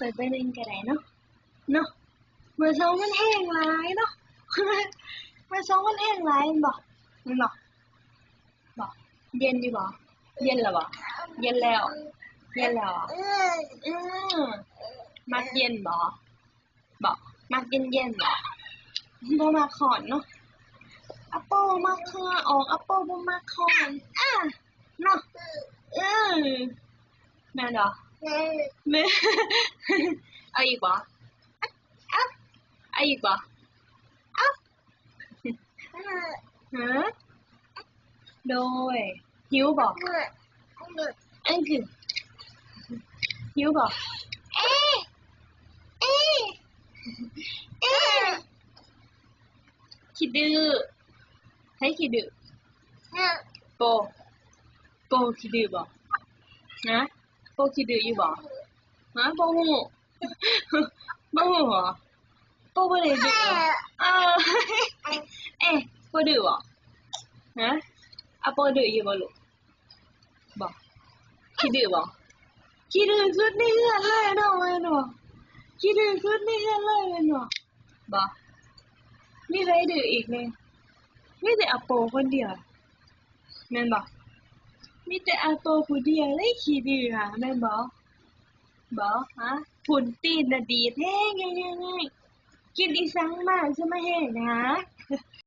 ປີດໄວ້ໜຶ່ງກໍໄດ້ເນາະ ເນາະ. ມື້ເຊົ້າມັນແຫ້ງຫຼາຍເນາະ ມື້ເຊົ້າມັນແຫ້ງຫຼາຍແມ່ນບໍ່? ແມ່ນບໍ່? ບໍ່ ເຢັນຢູ່ບໍ່? ເຢັນແລ້ວບໍ່? ເຢັນແລ້ວ ເຢັນແລ້ວ. ອືມ ມັກເຢັນບໍ່? ບໍ່ ມັກເຢັນໆ ບໍ່ ບໍ່ມັກຮ້ອນເນາະ. ອາໂປມັກເຫື່ອອອກ ອາໂປບໍ່ມັກຮ້ອນ ອາ ເນາະ. ເອີ ແມ່ນບໍ່? ແມ່ນ ເອົາອີກບໍ່? ເອົາ ເອົາອີກບໍ່? ເອົາ ຮະ? ໂດຍ ຫິວບໍ່? ອັນຄື ຫິວບໍ່? ເອ ເອ ເອ ຂີ້ດື້ ໃຜຂີ້ດື້? ໂປ ໂປຂີ້ດື້ບໍ່? ຮະ? ໂປຂີ້ດື້ຢູ່ບໍ່? ຮະ? ບໍ່ຮູ້ ບໍ່ຮູ້ບໍ? ໂປບໍ່ໄດ້ດື້ ເອີ ເອ ໂປດື້ບໍ່? ຮະ? ອາໂປດື້ຢູ່ບໍ່ລູກ? ບໍ່ ຂີ້ດື້ບໍ່? ຂີ້ດື້ສຸດໃນເຮືອນເລີຍເນາະ ແມ່ນບໍ່? ຂີ້ດື້ສຸດໃນເຮືອນເລີຍແມ່ນບໍ່? ບໍ່ ມີໃຜດື້ອີກແດ່? ມີແຕ່ອາໂປຄົນດຽວ ແມ່ນບໍ່? ມີແຕ່ອາໂປຜູ້ດຽວເລີຍຂີ້ດື້ຫາ ແມ່ນບໍ່? ບໍ່ ຮະ? ຝຸ່ນຕີນນະດີດແຮງ ແຮງ ແຮງ ແຮງ. ກິນອີ່ສັງມາ ຄືມາແຮງຫາ?